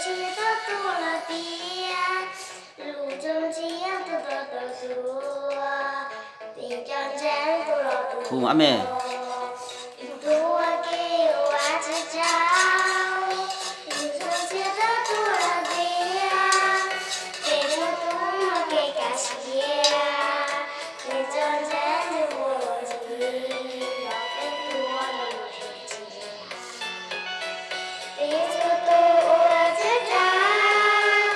Tus tuag los tiag, lub roob ntxhiab tuag tuag tuag tuag, peb cov ntseeg tuag los tuag. Hu ab me. Tus tuag kev ua tsis tau, lub roob ntxhiab tuag tuag los tiag, peb tuag tuag muaj kev kaj siab, peb cov ntseeg tuag tuag tuag, peb tuag tuag ua tsis tau. Peb tuag tuag ua tsis tau,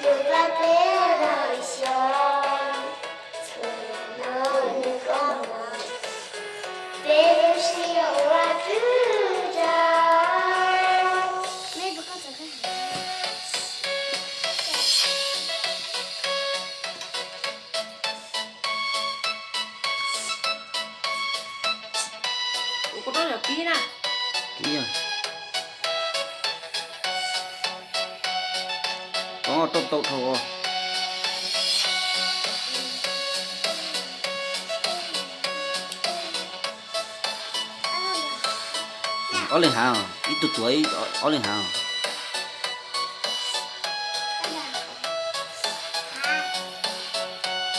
yus pab peb tau ib xyoos, txhua yam no nws koj muag, peb lub siab ua tsis tau. Ua koj rau yog kib na. Kib. Koj rau tau dhau. Ob leeg hav, ib tug tuav ob leeg hav.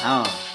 Hav.